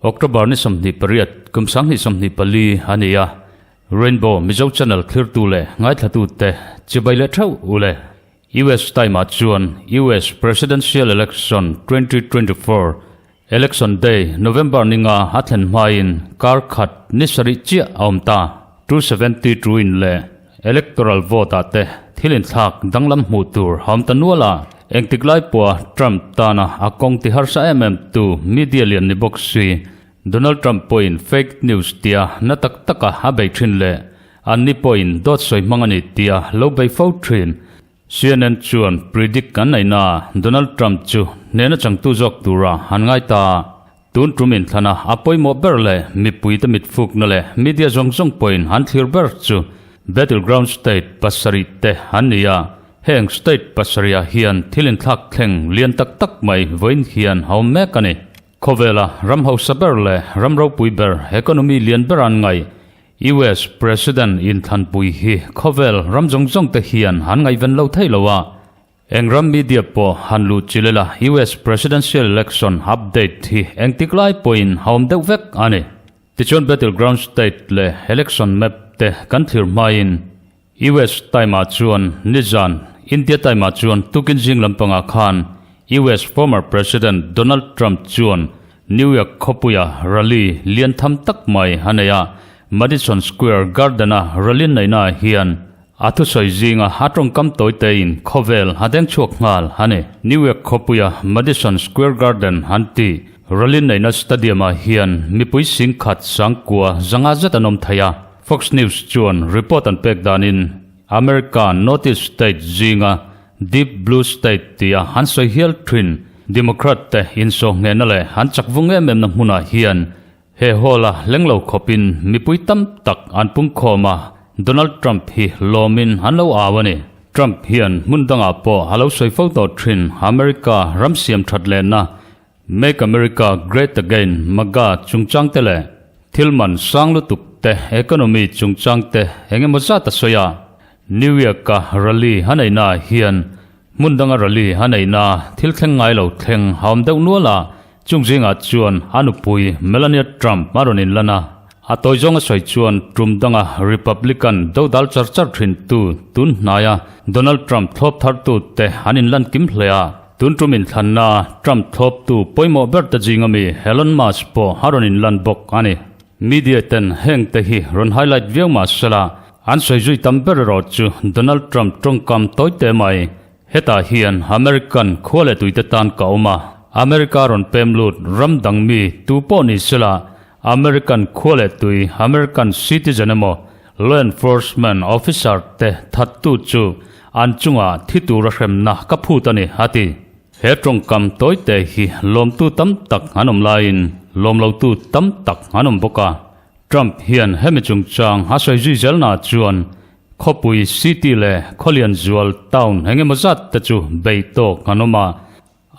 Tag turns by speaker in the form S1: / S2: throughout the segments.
S1: October ni 28 kum 2024 a ni a, Rainbow Mizo Channel thlirtu leh ngaithlatute chibai leh theuh u le. US time ah chuan US Presidential Election 2024 Election Day November ni nga a thlen hmain kar khat ni sarih chiah a awm ta. 272 in leh Electoral vote ah te thil inthlak danglam hmuh tur a awm ta nual a, engtik lai pawha Trump tana a kawng ti harsa em em tu media lian ni bawk si Donald Trump pawhin fake news tia na tak taka a bei thin leh anni pawhin dawt sawi hmang a ni tia lo bei fo thin. CNN chuan predict kan nei na Donald Trump chu hnehna changtu zawk tura han ngai ta. Tun tum inthlana a pawimawh ber leh mipuite mitfukna leh media zawng zawng pawhin an thlir ber chu Battleground State pasarih te an ni a, heng state pasarihah hian thil inthlak thleng lian tak tak mai vawiin hian a awm mek a ni. Khawvela ram hausa ber leh ram ropui ber economy lian ber an ngaih US President inthlanpui hi khawvel ram zawng zawng te hian an ngaihven lo thei lo a, Eng ram media pawh han luh chil ila US Presidential Election update hi engtik lai pawhin a awm deuh vek a ni. Tichuan Battleground State leh Election Map te kan thlir hmain US time ah chuan nizan India time ah chuan tukin zing lampangah khan US former President Donald Trump chuan New York khawpuia rally lian tham tak mai a nei a, Madison Square Garden-a rally neihnaah hian A thusawi zinga a tawngkam tawi tein khawvel a deng chhuak nghal a ni. New York khawpuia Madison Square Garden an tih rally neihna stadium-ah hian mipui singkhat sangkua zanga zet an awm thei a. Fox News chuan report an pek danin America Northeast state zinga Deep Blue State tia an sawi hial thin Democrat te insawhnghehna leh an chak vung em emna hmunah hian He hall-a leng lo khawpin mipui tam tak an pungkhawm a, Donald Trump hi lawmin an lo au a ni. Trump hian hmun dangah pawh a lo sawi fo tawh thin, America ram siam that lehna, Make America Great Again, MAGA, chungchang te leh thil man sang lutuk te, economy chungchang te eng emaw zat a sawi a. New York-a rally a neihnaah hian Hmun danga rally a neihna thil thleng ngai lo thleng a awm deuh nual a, chung zingah chuan a nupui Melania Trump a rawn inlan a. A tawi zawng a sawi chuan tum danga Republican dodal char char thintu tun hnaia Donald Trump thlawp thartute an inlan kim hle a. Tun tum inthlanna Trump thlawptu pawimawh ber te zinga mi Elon Musk pawh a rawn inlan bawk a ni. Media ten heng te hi rawn highlight viau mah sela, An sawi zui tam ber erawh chu Donald Trump tawngkam tawi teh mai. Hetah hian American khua leh tuite tan ka awm a, America rawn pem lut ram dang mi tu pawh ni sela American khua leh tui American citizen emaw law enforcement officer te thattu chu an chungah thi tura hremna ka phut a ni, a ti. He tawngkam tawi teh hi lawmtu tam tak an awm laiin lawmlotu tam tak an awm bawk a. Trump hian hemi chungchang a sawi zui zelna chuan khawpui, city, leh khawlian zual, town, eng emaw zat te chu bei tawk an awm a.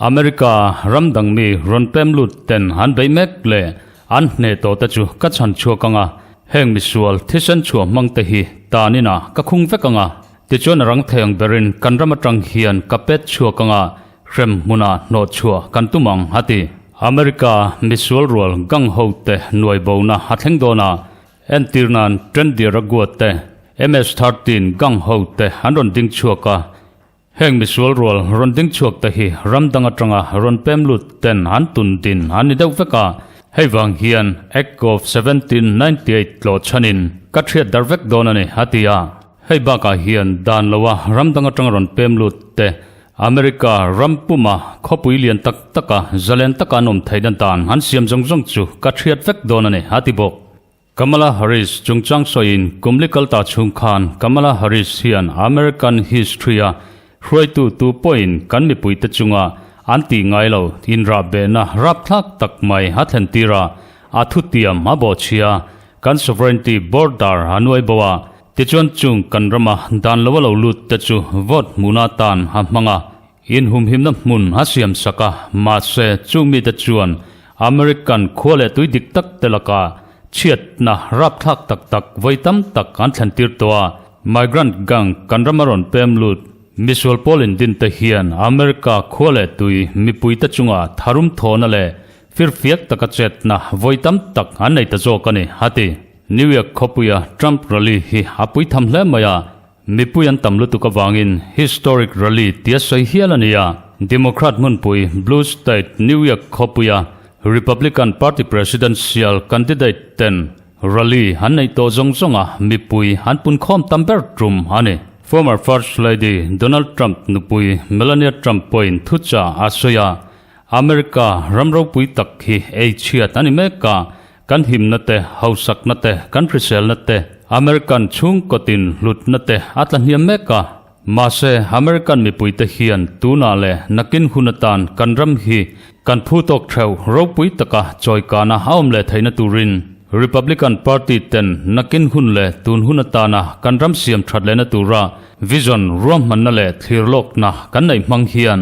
S1: America ram dang mi rawn pem lut ten an beih mek leh an hneh tawh te chu ka chhan chhuak ang a, heng misual thisen chhuah hmang te hi tan inah ka khung vek ang a, tichuan a rang thei ang berin kan ram atang hian ka pet chhuak ang a, Hrem hmunah hnawhchhuah kan tum ang, a ti. America misual rual gang hote nuai bona a thleng dawn a, entir nan Trendy Ragua te, MS-13 gang hote an rawn ding chhuak a. Heng misual rual rawn ding chhuak te hi ram dang atanga rawn pem lut ten an tun din an ni deuh vek a, hei vang hian Act of 1798 tlawh chhanin ka thiat dar vek dawn a ni, a ti a. Hei bakah hian dan loa ram dang atanga rawn pem lut te America ram puma khawpui lian tak taka zalen taka an awm theihna dan an siam zawng zawng chu ka hriat vek dawn a ni, a ti bawk. Kamala Harris chungchang sawiin kumli kal ta chhung khan Kamala Harris hian American history-a hruaitu tu pawhin kan mipuite chunga an tih ngai lo inrahbehna rapthlak tak mai a thlen tir a, a thutiam a bawhchhia, kan sovereignty border a nuai bo a, Tichuan chung kan rama dan lo a lo lut te chu vote hmuhna atan a hmang a, inhumhimna hmun a siam sak a, mahse chung mite chuan American khua leh tui dik tak te lakah Chhiatna rapthlak tak tak vawi tam tak an thlen tir tawh a, migrant gang kan rama rawn pem lut misual pawl indin te hian America khua leh tui mipuite chunga tharum thawhna leh firfiak taka chetna vawi tam tak an nei ta zawk a ni, a ti. New York khawpuia Trump rally hi a pui tham hle mai a, Mipui an tam lutuk avangin historic rally tia sawi hial a ni a, Democrat hmunpui Blue State New York khawpuia Republican Party presidential candidate ten rally an neih tawh zawng zawnga mipui an punkhawm tam ber tum a ni. Former First Lady Donald Trump nupui Melania Trump pawhin thuchah a sawi a, America ram ropui tak hi ei chhiat a ni mek a, Kan himna te, hausakna te, kan hriselna te, American chhungkawtin hlutna te a tla hniam mek a. Mahse, American mipuite hian tunah leh nakin hun atan kan ram hi kan phu tawk theuh ropui taka chawikana a awm leh theihna turin Republican Party ten nakin hun leh tun hun atana kan ram siam that lehna tura vision ruahmanna leh thlir lawkna kan neih hmang hian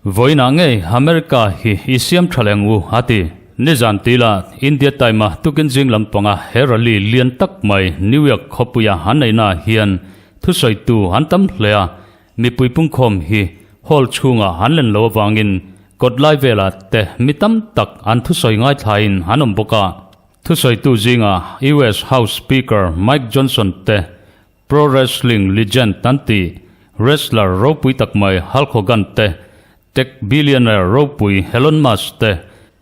S1: Vawiinah ngei America hi i siam tha leng u, a ti. Nizan tila India Time-a tukin zing lampanga he rally lian tak mai New York khawpuia an neihnaah hian thusawitu an tam hle a, mipui pungkhawm hi hall chhungah an len lo avangin kawt lai velah te mi tam tak an thusawi ngaithlain an awm bawk a. Thusawitu zingah US House Speaker Mike Johnson te Pro Wrestling legend an ti, wrestler ropui tak mai Hulk Hogan te, tech billionaire ropui Elon Musk te,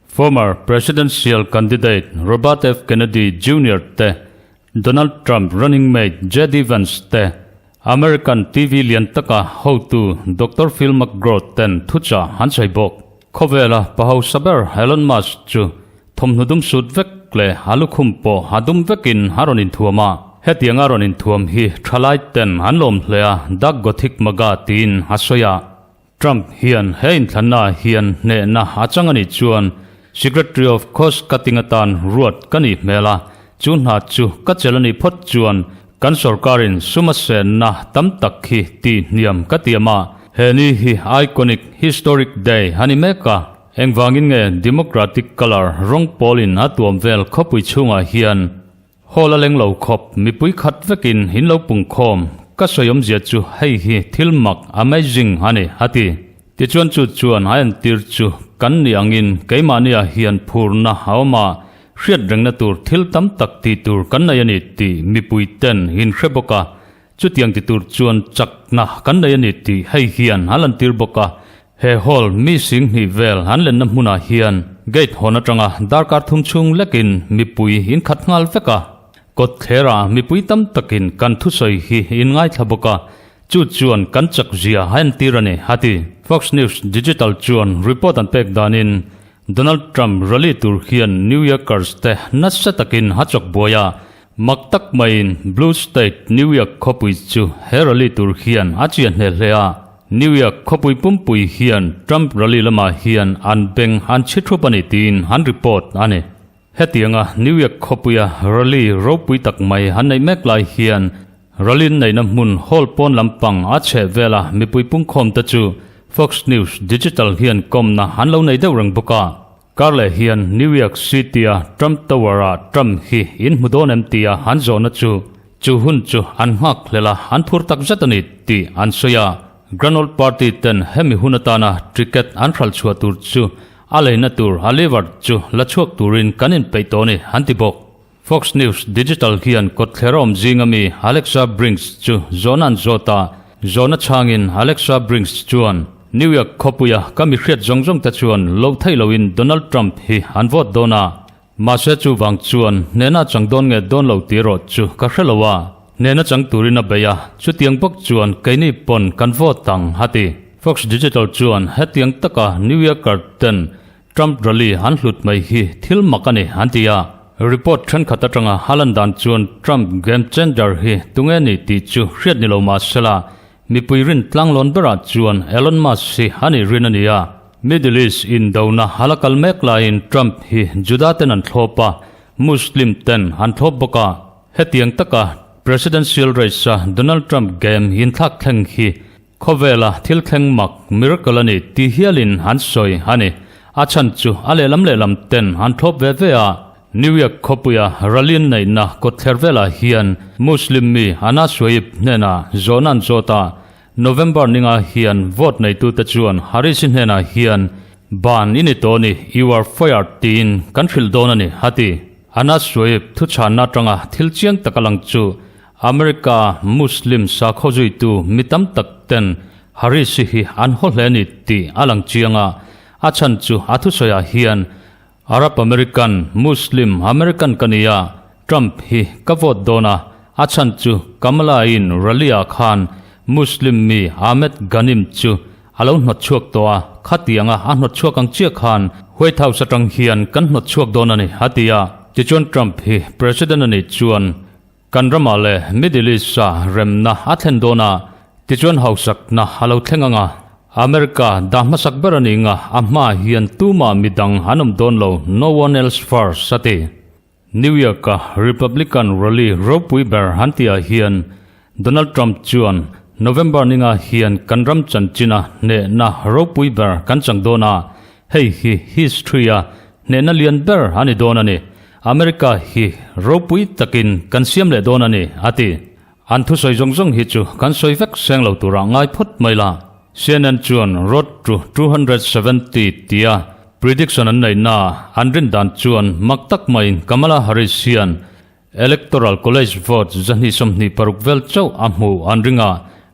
S1: former presidential candidate Robert F Kennedy Junior te, Donald Trump running mate JD Vance te, American TV lian taka hotu Doctor Phil McGraw ten thuchah an sawi bawk. Khawvela pa hausa ber Elon Musk chu Thawmhnaw dum sut vek leh a lukhum pawh a dum vekin a rawn inthuam a. Hetianga rawn inthuam hi thalai ten an lawm hle a, Dark Gothic MAGA tiin a sawi a. Trump hian he inthlannaah hian hnehna a chang a nih chuan Secretary of Cost Cutting atan ruat ka nih hmel a, chu hna chu ka chelh a nih phawt chuan kan sorkarin sum a senna tam tak hi tih hniam ka tiam a, he ni hi iconic historic day a ni mek a. Engvangin nge Democratic colour rawng pawlin a tuam vel khawpui chhungah hian hall a leng lo khawp mipui khat vekin in lo pungkhawm? Ka sawi awmzia chu hei hi thil mak, amazing, a ni, a ti. Tichuan chu chuan a entir chu kan nih angin keimahniah hian phurna a awm a, hriat rengna tur thil tam tak tih tur kan nei a ni tih mipui ten in hre bawk a, Chutiang ti tur chuan chakna kan nei a ni tih hei hian a lantir bawk a, he hall mi sing hnih vel an lenna hmunah hian gate hawn atanga darkar thum chhung lekin mipui in khat nghal vek a, kawt thlerah mipui tam takin kan thusawi hi in ngaithla bawk a, chu chuan kan chak zia a entir a ni, a ti. Fox News Digital chuan report an pek danin Donald Trump rally tur hian New Yorkers te nasa takin a chawk buai a, Mak tak maiin Blue State New York khawpui chu he rally tur hian a chiah hneh hle a. New York khawpui pumpui hian Trump rally lamah hian an beng an chhi thup a ni tiin an report a ni. Hetianga New York khawpuia rally ropui tak mai an neih mek lai hian rally neihna hmun hall pawn lampang a chheh vela mipui pungkhawmte chu Fox News Digital hian kawmna an lo nei deuh reng bawk a. Karleh hian New York City-a Trump Tower-ah Trump hi in hmu dawn em tia an zawhna chu chu hun chu an nghak hlel a, an phur tak zet a ni tih an sawi a. Grand Old Party ten hemi hun atana ticket an hralh chhuah tur chu a leina tur a lever chu la chhuak turin kan inpeih tawh a ni an ti bawk. Fox News Digital hian kawtthler awm zinga mi Alexa Brinks chu zawhna an zawt a, zawhna chhangin Alexa Brinks chuan, New York khawpuia ka mi hriat zawng zawng te chuan lo theih loin Donald Trump hi an vote dawn a, mahse chuvang chuan hnehna chang dawn nge dawn lo tih erawh chu ka hre lo a, hnehna chang turin a bei a, chutiang bawk chuan keini pawn kan vote ang, a ti. Fox Digital chuan hetiang taka New Yorker ten Trump rally an hlut mai hi thil mak a ni an ti a, report thenkhat atanga a lan dan chuan Trump game changer hi tunge ni tih chu hriat ni lo mah sela, mipui rin tlanglawn berah chuan Elon Musk hi a nih rin a ni a. Middle East indona a la kal mek laiin Trump hi Juda ten an thlawp a, Muslim ten an thlawp bawk a. Hetiang taka presidential race-a Donald Trump game inthlak thleng hi Khawvela thil thleng mak, miracle a ni ti hialin an sawi a ni. A chhan chu a lehlam lehlam ten an thlawp ve ve a. New York khawpuia rally an neihna kawtthler velah hian Muslim mi Anas Shoaib hnenah zawhna an zawt a, November ninga hian vote neitute chuan Harris-i hnenah hian ban i ni tawh a ni, you are fired tiin kan hrilh dawn a ni, a ti. Anas Shoaib thuchhanna atanga thil chiang tak a lang chu America Muslim sakhaw zuitu mi tam tak ten Harris-i hi an haw hle a ni tih a lang chiang a, a chhan chu a thusawiah hian Arab American, Muslim American ka ni a, Trump hi ka vote dawn a, a chhan chu Kamala-in rally-ah khan Muslim mi Ahmed Ghanim chu a lo hnawt chhuak tawh a, khatianga a hnawt chhuak ang chiah khan White House atang hian kan hnawt chhuak dawn a ni, a ti a. Tichuan Trump hi President a nih chuan Kan ramah leh Middle East-a remna a thlen dawn a, tichuan hausakna a lo thleng ang a. America dah hmasak ber a ni nga, a hmaah hian tumah midang an awm dawn lo, no one else first, a ti. New York-a Republican rally ropui ber han tihah hian Donald Trump chuan November ninga hian kan ram chanchina hnehna ropui ber kan chang dawn a, hei hi history-a Hnehna lian ber a ni dawn a ni. America hi ropui takin kan siam leh dawn a ni, a ti. An thusawi zawng zawng hi chu kan sawi vek seng lo turah ngai phawt mai la. CNN chuan Road to 270 tia prediction an neihna an rin dan chuan mak tak maiin Kamala Harris hian Electoral College vote 226 vel chauh a hmuh an ring a,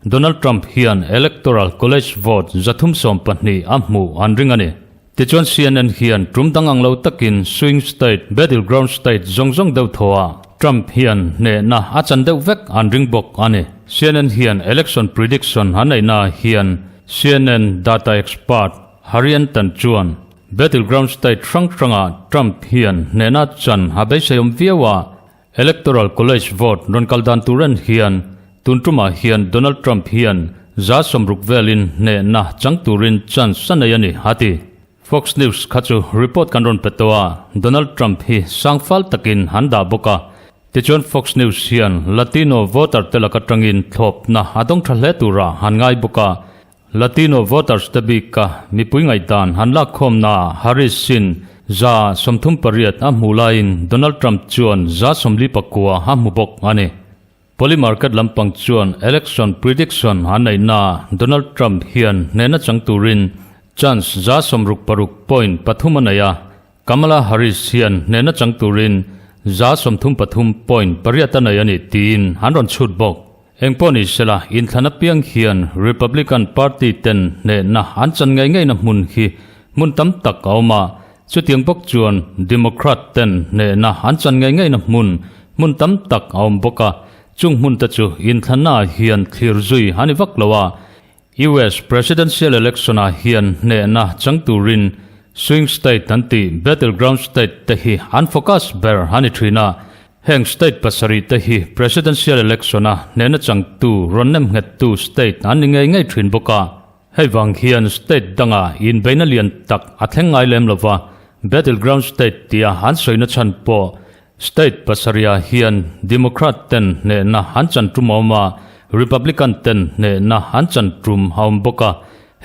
S1: Donald Trump hian Electoral College vote 312 a hmuh an ring a ni. Tichuan CNN hian tum dang ang lo takin swing state, battleground state zawng zawng deuh thaw ah Trump hian hnehna a chan deuh vek an ring bawk a ni. CNN hian election prediction an neihna hian CNN data expert Hari Anton chuan Battleground state hrang hrangah Trump hian hnehna chan a beiseiawm viau a, Electoral College vote rawn kal dan tur en hian tun tumah hian Donald Trump hian 60% velin hnehna chang turin chance a nei a ni, a ti. Fox News kha chu report kan rawn pe tawh a, Donald Trump hi sangfal takin an dah bawk a. Tichuan Fox News hian Latino voter te lak atangin thlawpna a dawng tha hle turah an ngai bawk a, Latino voters te bik a mipui ngaihdan han lakkhawmna ah Harris in 38% a hmuh laiin Donald Trump chuan 49% a hmu bawk a ni. Polymarket lampang chuan election prediction an neihna ah Donald Trump hian hnehna chang turin chance 66.3 a nei a, Kamala Harris hian hnehna chang turin 33.8 a nei a ni tiin an rawn chhut bawk. Engpawh ni sela, inthlan apiang hian Republican Party ten hnehna an chan ngei ngeina hmun hi hmun tam tak a awm a, chutiang bawk chuan Democrat ten hnehna an chan ngei ngeina hmun hmun tam tak a awm bawk a, chung hmun te chu inthlanna ah hian thlir zui a ni vak lo a. US Presidential Election ah hian hnehna chang turin swing state an tih battleground state te hi an focus ber a ni thin a, Heng state pasarih te hi Presidential Election-a hnehna changtu rawn nem nghettu state an ni ngei ngei thin bawk a. Hei vang hian state danga inbeihna lian tak a thleng ngai lem lova, battleground state tia an sawina chhan pawh state pasarihah hian Democrat ten hnehna an chan tum a awm a, Republican ten hnehna an chan tum a awm bawk a.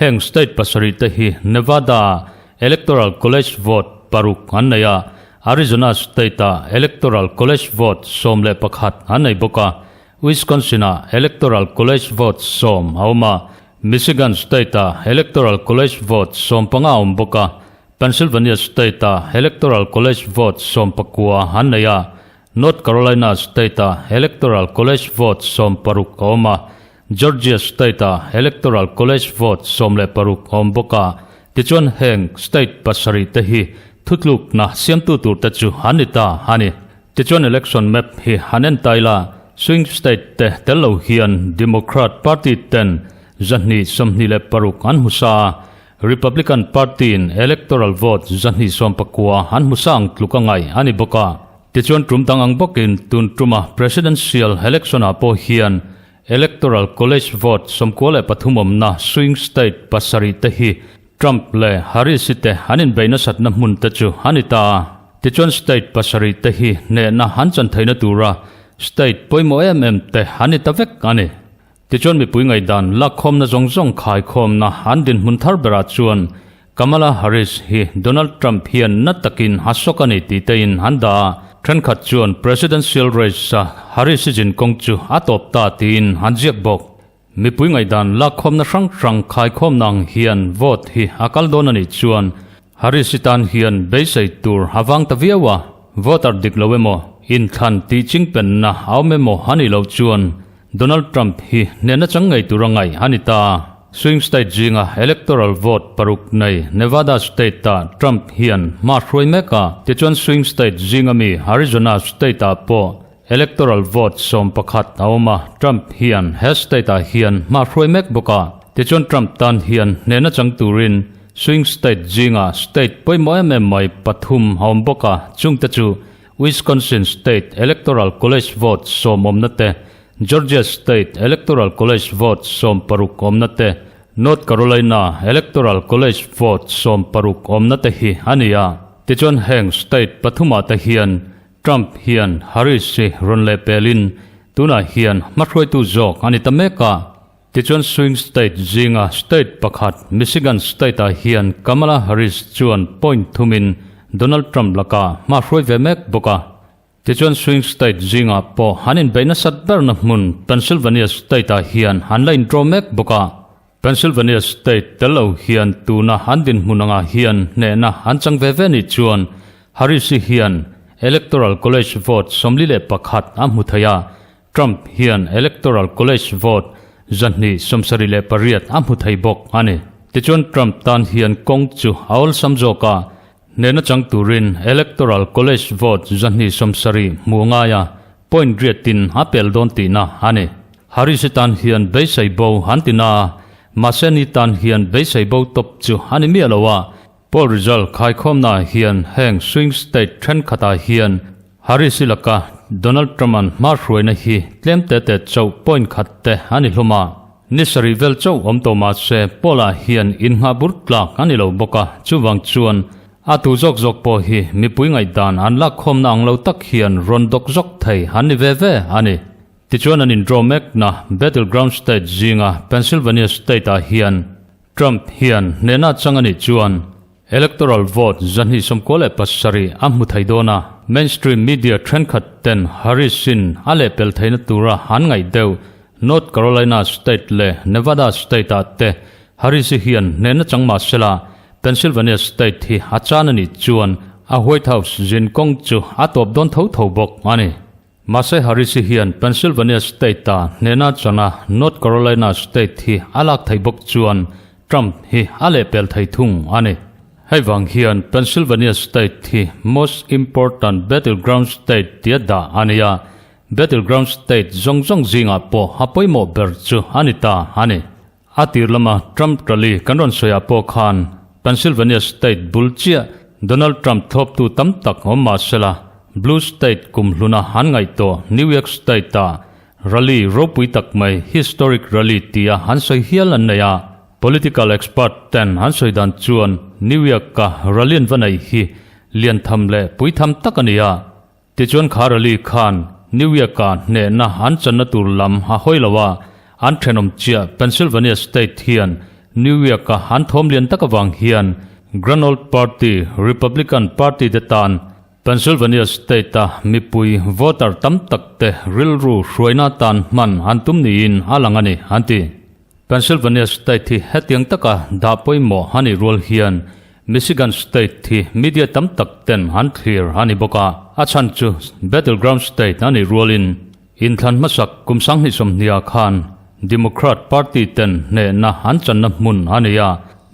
S1: Heng state pasarih te hi Nevada-ah Electoral College vote paruk an nei a, Arizona state-ah Electoral College vote 11 an nei bawk a, Wisconsin-ah Electoral College vote sawm a awm a, Michigan state-ah Electoral College vote 15 a awm bawk a, Pennsylvania state-ah Electoral College vote 19 an nei a, North Carolina state-ah Electoral College vote 16 a awm a, Georgia state-ah Electoral College vote 16 a awm bawk a, tichuan heng state pasarih te hi thutlukna siamtu tur te chu an ni ta a ni. Tichuan election map hi han en ta ila, swing state te tel lo hian Democrat party ten 226 an hmu sa a, Republican party-in electoral vote 219 an hmu sa ang tluk a ngaih a ni bawk a. Tichuan tum dang ang bawkin tun tuma presidential election-ah pawh hian Electoral College vote 93 awmna swing state pasarih te hi Trump leh Harris-i te an inbeih nasatna hmun te chu a ni ta a. Tichuan state pasarih te hi hnehna an chan theihna tura state pawimawh em em te an ni ta vek a ni. Tichuan mipui ngaihdan lakkhawmna zawng zawng khaikhawmna an dinhmun thar berah chuan. Kamala Harris hi Donald Trump hian na takin a sawk a ni tih tein an dah a, thenkhat chuan presidential race-a Harris-i zin kawng chu a tawp ta tiin an ziak bawk. Mipui ngaihdan lakkhawmna hrang hrang khaikhawmna ang hian vote hi a kal dawn a nih chuan Harris-i tan hian beisei tur a vang ta viau a, voter dik lo emaw, inthlan tih chingpenna a awm emaw a nih loh chuan Donald Trump hi hnehna chang ngei tura ngaih a ni ta. Swing state zinga electoral vote paruk nei Nevada state-ah Trump hian hma hruai mek a, tichuan swing state zinga mi Arizona state-ah pawh electoral vote 11 a awm a, Trump hian he state-ah hian hma hruai mek bawk a, tichuan Trump tan hian hnehna chang turin swing state zinga state pawimawh em em mai pathum a awm bawk a, chungte chu Wisconsin State Electoral College vote 10 awmna te, Georgia State Electoral College vote 16 awmna te, North Carolina Electoral College vote 16 awmna te hi a ni a. Tichuan heng state pathumah te hian Trump hian Harris hi rawn leh pelin tunah hian hmahruaitu zawk a ni ta mek a. Tichuan swing state zinga state pakhat Michigan state-ah hian Kamala Harris chuan point thumin Donald Trump lakah hma hruai ve mek bawk a. Tichuan swing state zingah pawh an inbeih nasat berna hmun Pennsylvania state-ah hian an la indraw mek bawk a. Pennsylvania state tel lo hian tuna an dinhmun angah hian hnehna an chang ve ve nih chuan Harris-i hian Electoral College vote 41 a hmu thei a, Trump hian Electoral College vote 278 a hmu thei bawk a ni. Tichuan Trump tan hian kawng chu a awlsam zawk a, hnehna chang turin Electoral College vote 270 hmu ngai a, point riatin a pel dawn tihna a ni. Harris-i tan hian beisei bo an ti na a, mahse ni tan hian beisei bo tawp chu a ni miah lo a, Poll result khaikhawmnaah hian heng swing state thenkhatah hian Harris-i laka Donald Trump-a'n hma hruaina hi tlem te te chauh point khat te a ni hlawm a. Ni sarih vel chauh awm tawh mah se poll-ah hian innghah bur tlak a ni lo bawk a, chuvang chuan a tu zawk zawk pawh hi mipui ngaihdan an lakkhawmna ang lo tak hian rawn dawk zawk thei an ni ve ve a ni. Tichuan an indraw mekna battleground state zinga Pennsylvania state-ah hian Trump hian hnehna chang a nih chuan electoral vote 297 a hmu thei dawn a, mainstream media thenkhat ten Harris-in a lehpel theihna tura an ngaih deuh North Carolina state leh Nevada state-ah te Harris-i hian hnehna chang mah sela Pennsylvania state hi a chan a nih chuan a White House zin kawng chu a tawp dawn tho tho bawk a ni. Mahse Harris-i hian Pennsylvania state-a hnehna chana North Carolina state hi a lak thei bawk chuan Trump hi a lehpel thei thung a ni. Hei vang hian Pennsylvania state hi most important battleground state tia dah a ni a, battleground state zawng zawng zingah pawh a pawimawh ber chu a ni ta a ni. A tir lama Trump rally kan rawn sawiah pawh khan Pennsylvania state bul chiah Donald Trump thlawptu tam tak awm mah sela, Blue state kum hluna an ngaih tawh New York state-ah rally ropui tak mai historic rally tia an sawi hial an nei a. Political expert ten an sawi dan chuan New York-a rally an va neih hi lian tham leh pui tham tak a ni a. Tichuan kha rally khan New York-a hnehna an channa tur lam a hawi lo a, an thenawm chiah Pennsylvania state hian New York-a an thawm lian tak avang hian Grand Old Party, Republican Party te tan Pennsylvania state-a mipui voter tam tak te rilru hruaina tan hman an tum niin a lang a ni, an ti. Pennsylvania state hi hetiang taka dah pawimawh a nih rual hian Michigan state hi media tam tak ten an thlir a ni bawk a. A chhan chu battleground state a nih rualin inthlan hmasak kum 2020ah khan Democrat party ten hnehna an channa hmun a ni a.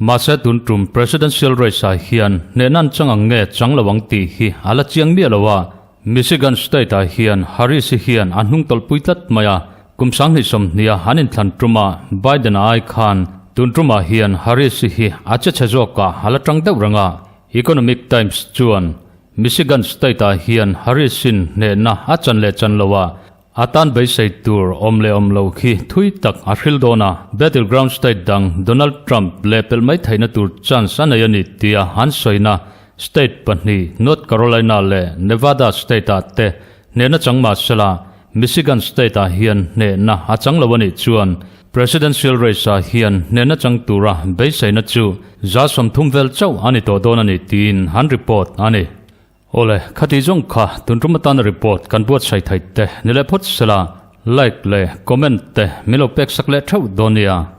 S1: Mahse tun tum presidential race ah hian hnehna an chang ang nge chang lo ang tih hi a la chiang miah lo a. Michigan state-ah hian Harris-i hian a hnung tawlhpui tlat mai a, kum 2020-a an inthlan tuma Biden-a ai khan tun tumah hian Harris-i hi a che chhe zawkah a la tang deuh reng a. Economic Times chuan Michigan state-ah hian Harris-in hnehna a chan leh chan lo a, a tan beisei tur awm leh awm lo khi thui tak a hril dawn a, battleground state dang Donald Trump leh pelh mai theihna tur chance a nei a ni tia an sawina State pahnih, North Carolina leh Nevada state-ah te hnehna chang mah sela, Michigan state-ah hian hnehna a chang lo a nih chuan Presidential race-ah hian hnehna chang tura beiseina chu 30% vel chauh a ni tawh dawn a ni tiin an report a ni. Awle, khati zawng kha tun tum atana report kan buatsaih theih te ni leh phawt sela, like leh comment te min lo pek sak leh theuh dawn nia.